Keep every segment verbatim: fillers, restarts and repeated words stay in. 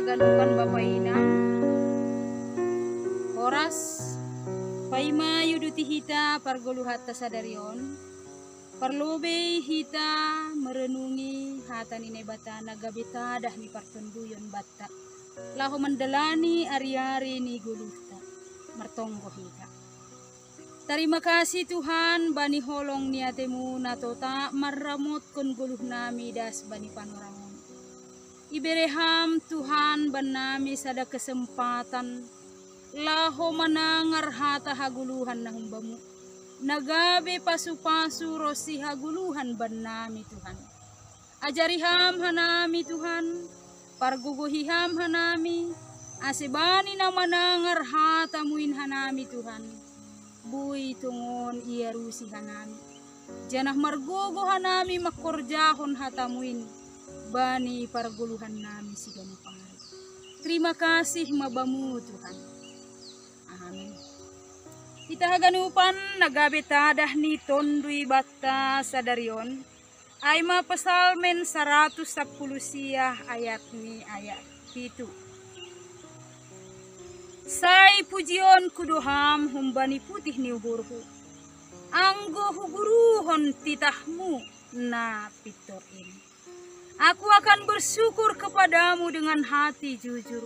Ganupan Bapa Inang, horas, paima iuduti hita pargoluhanta sadari on, parlobei hita merenungi hata ni Naibata na gabe tadah ni partonduyon banta, laho mandalani ari-ari ni goluhta. Martonggo hita. Tarima kasih Tuhan bani holong ni atemu na totap marramotkon goluh nami das bani panorang on. Ibere Ham Tuhan bannami sada kesempatan laho manangar hata hagoluhan na humbamu, na gabe pasu-pasu ronsi hagoluhan bannami Tuhan. Ajari Ham hanami Tuhan, pargogohi Ham hanami, ase bani na manangar hatamu in hanami Tuhan, boi tongon iarusi hanami, janah margogoh hanami mangkorjahon hatamu in bani pargoluhan nami siganup ari. Terima kasih ma Bamu Tuhan. Amin. Hita haganupan na gabe tadah ni Tonduy banta sadari on, ai ma Psalmen saratus sampulu siah ayat ni ayat pitu. Sai pujionku do Ham humbani putih ni uhurhu, anggo huguruhon titahmu na pintor in. Aku akan bersyukur kepadamu dengan hati jujur,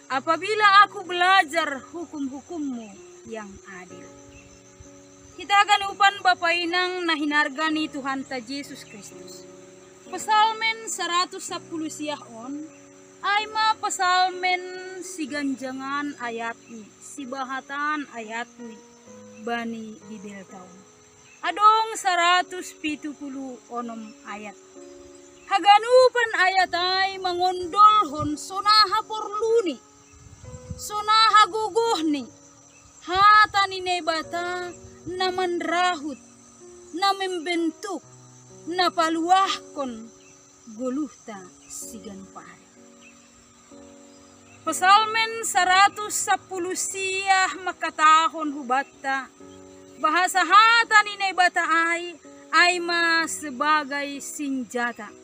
apabila aku belajar hukum-hukummu yang adil. Hita haganupan Bapa Inang na hinarga ni Tuhanta Jesus Kristus. Psalmen saratus sampulu siah on, ai ma Psalmen siganjangan ayatni, sibahatan ayatni bani Bibelta on. Adong saratus pitu pulu onom ayat. Haganupan ayat ai mangondolhon sonaha porluni, sonaha gogohni hata ni Naibata na manrahut, na membentuk, na paluahkon goluhta siganup ari. Psalmen saratus sampulu siah mangkatahon hubanta, bahasa hata ni Naibata ai, ai ma sebagai sinjata.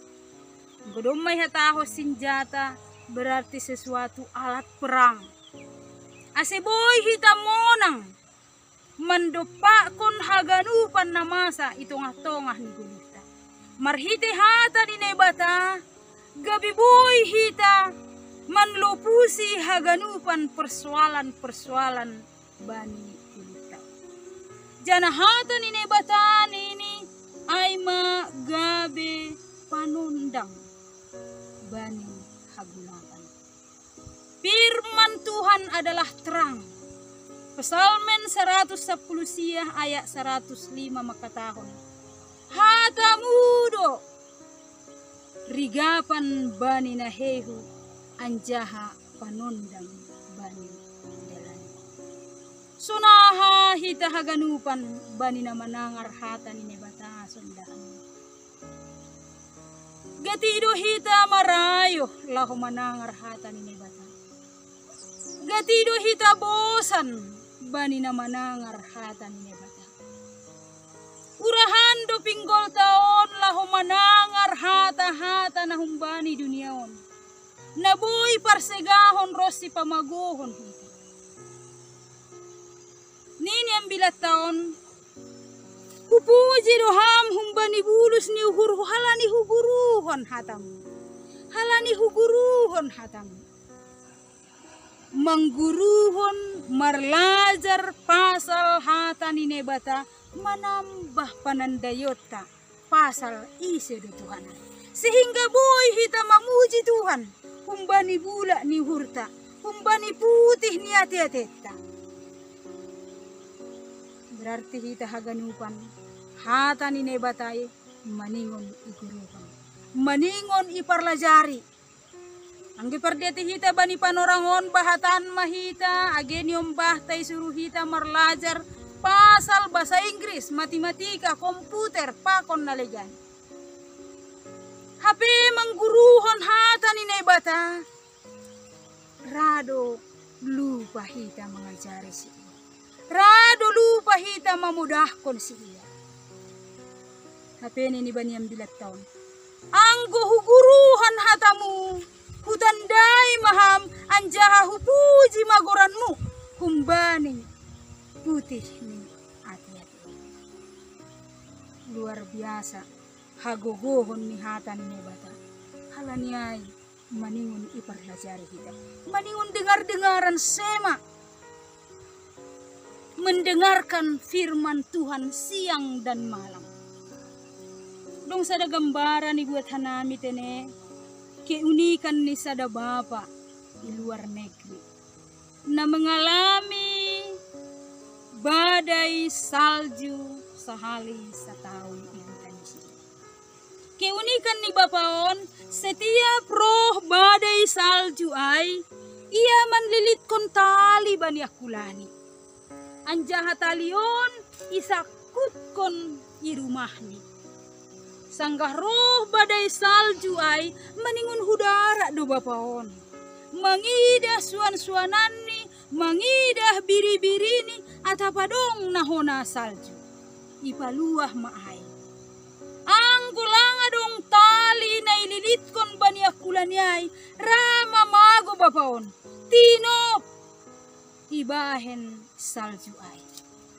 Anggo domma ihatahon sinjata, berarti sesuatu alat perang. Ase boi hita monang mandompakkon haganupan na masa i tongah-tongah ni goluhta. Marhitei hata ni Naibata, gabe boi hita manlopusi haganupan persoalan-persoalan bani goluhta. Janah hata ni Naibata nini ai ma gabe panondang bani hagolapan. Firman Tuhan adalah terang. Psalmen saratus sampulu siah ayat saratus lima mangkatahon, hatamu do rigapan bani naheihu, anjaha panondang bani dalanku. Sonaha hita haganupan bani na manangar hata ni Naibata sondahan. Gati do hita marayoh laho manangar hata ni Naibata. Gati do hita bosan bani na manangar hata ni Naibata. Urahan do pinggolta on laho manangar hata-hata na humbani dunia on, na boi parsegahon ronsi pamagohon hita. Nini ambilanta on, hupuji do Ham humbani bulus ni uhurhu halani huguruhon hatamu. Halani huguruhon hatamu. Mangguruhon marlajar pasal hata ni Naibata manambah panandayonta pasal ise do Tuhan ai. Sehingga boi hita mamuji Tuhan humbani bulak ni uhurta, humbani putih ni ate-atenta. Berarti hita haganupan hata ni Naibata i maningon iguruhon, maningon iparlajari. Anggo ipardiati hita bani panorang on, bahatan ma hita, age niombahta isuru hita marlajar pasal bahasa Inggris, matematika, komputer, pakon na legan. Hape mangguruhon hata ni Naibata, ra do lupa hita mangajari si ia. Ra do lupa hita mamodahkon si ia. Hape nini bani ambilanta on, anggo huguruhon hatamu, Hutandai ma ham, anjaha hupuji ma goranmu humbani putih ni ati-ati. Luar biasa hagogohon ni hata ni Naibata. Halani ai maningon iparlajari hita, maningon dengar-dengaran, sema mendengarkan firman Tuhan siang dan malam. Dong sada gambaran ibuat hanami tene, keunikan ni sada bapa di luar negeri na mengalami badai salju sahali satahun i huta ni sidea. Keunikan ni bapa on, setiap roh badai salju ai, ia manlilitkon tali bani angkulani. Anjaha tali on isangkutkon i rumahni. Sanggah roh badai salju ai, maningon hudarat do bapa on, mangidah suan-suananni, mangidah biri-birini, atap adong na hona salju. Ipaluah ma ai. Anggo lang adong tali na ililitkon bani angkulani ai, ra ma mago bapa on, tinop ibahen salju ai.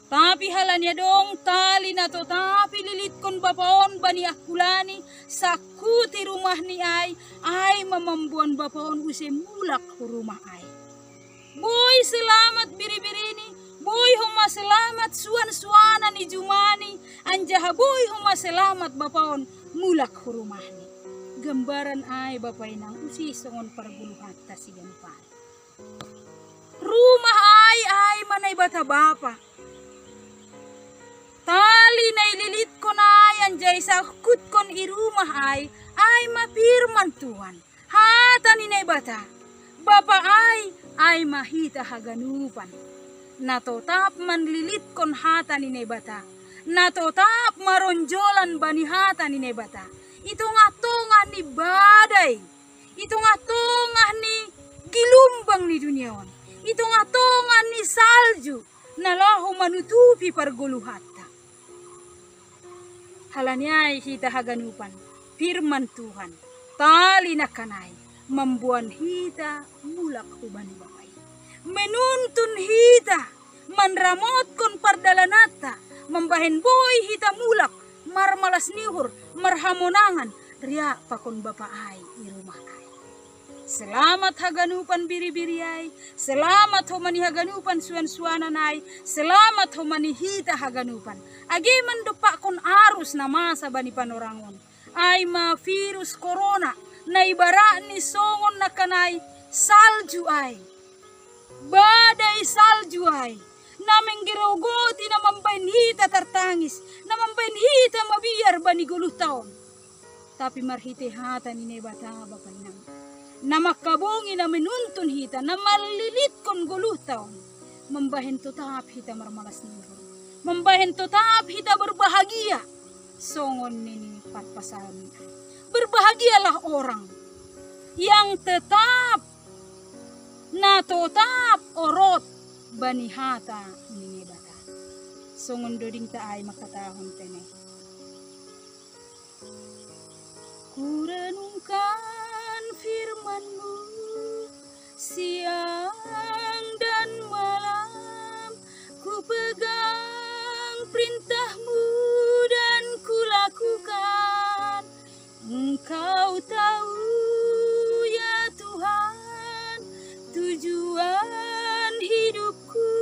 Tapi halani adong tali na totap ililitkon bapa on bani angkulani, sangkuti rumahni ai, ai ma mamboan bapa on use mulak hu rumah ai. Boi selamat biri-birini, boi homa selamat suan-suanan i jumani, anjaha boi homa selamat bapa on mulak hu rumahni. Gambaran ai bapa inang, usih songon pargoluhanta siganup ari. Rumah ai, ai ma Naibata Bapa. Tali na ililitkon ai anjaha isangkutkon i rumah ai, ai ma firman Tuhan, hata ni Naibata. Bapa ai, ai ma hita haganupan na totap manlilitkon hata ni Naibata, na totap maronjolan bani hata ni Naibata i tongah-tongah ni badai, i tongah-tongah ni gilumbang ni dunia on, i tongah-tongah ni salju na laho manutupi pargoluhanta. Halani ai hita haganupan, firman Tuhan, tali nangkan ai mamboan hita mulak hubani Bapa i, menuntun hita manramotkon pardalananta, mambahen boi hita mulak marmalas ni uhur, marhamonangan, riak pakon Bapa ai i rumah ai. Selamat haganupan biri-biri ai, selamat homa ni haganupan suan-suanan ai, selamat homa ni hita haganupan. Age mandompakkon arus na masa bani panorang on, ai ma virus korona, na ibaratni songon nangkan ai salju ai, badai salju ai, na menggerogoti, na mambahen hita tartangis, na mambahen hita mabiar bani goluhta on. Tapi marhite hata ni Naibata, Bapa inang, na mangkabongi, na menuntun hita, na manlilitkon goluhta on, mambahen totap hita marmalas ni uhur, mambahen totap hita berbahagia. Songon nini parpsalmen ai, berbahagialah orang yang tetap, na totap orot bani hata ni Naibata. Songon dodingta ai mangkatahon tene. Kurenungkan firman-Mu siang dan malam, kupegang perintah-Mu dan kulakukan. Engkau tahu, ya Tuhan, tujuan hidupku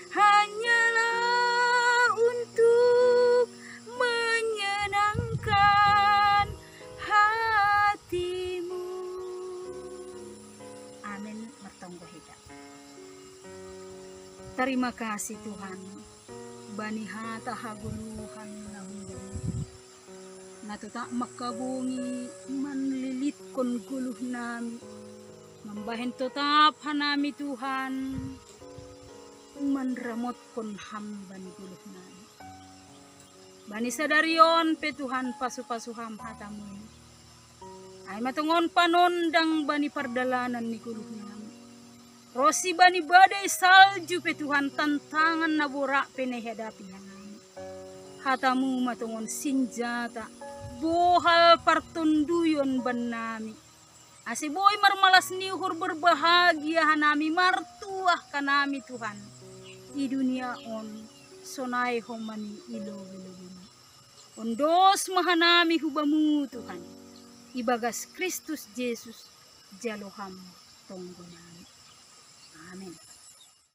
hanyalah untuk menyenangkan hati-Mu. Amin. Martonggo hita. Tarima kasih Tuhan, bani hata hagoluhan na humbani, na totap mangkabongi manlilitkon goluhnami, mambahen totap hanami Tuhan manramotkon Ham bani goluhnami. Bani sadari on pe Tuhan pasu-pasu Ham hata-Mu, ai ma tongon panondang bani pardalanan ni goluhnami. Ronsi bani badai salju pe Tuhan, tantangan na borat pe na ihadapi hanami, hata-Mu ma tongon sinjata, bohal partonduyon bannami. Ase boi marmalas ni uhur berbahagia hanami, martuah hanami Tuhan, i dunia on sonai homani i lobei-lobei. Ondos ma hanami hu Bamu Tuhan, ibagas Kristus Jesus jalo Ham tonggo nami. Amin.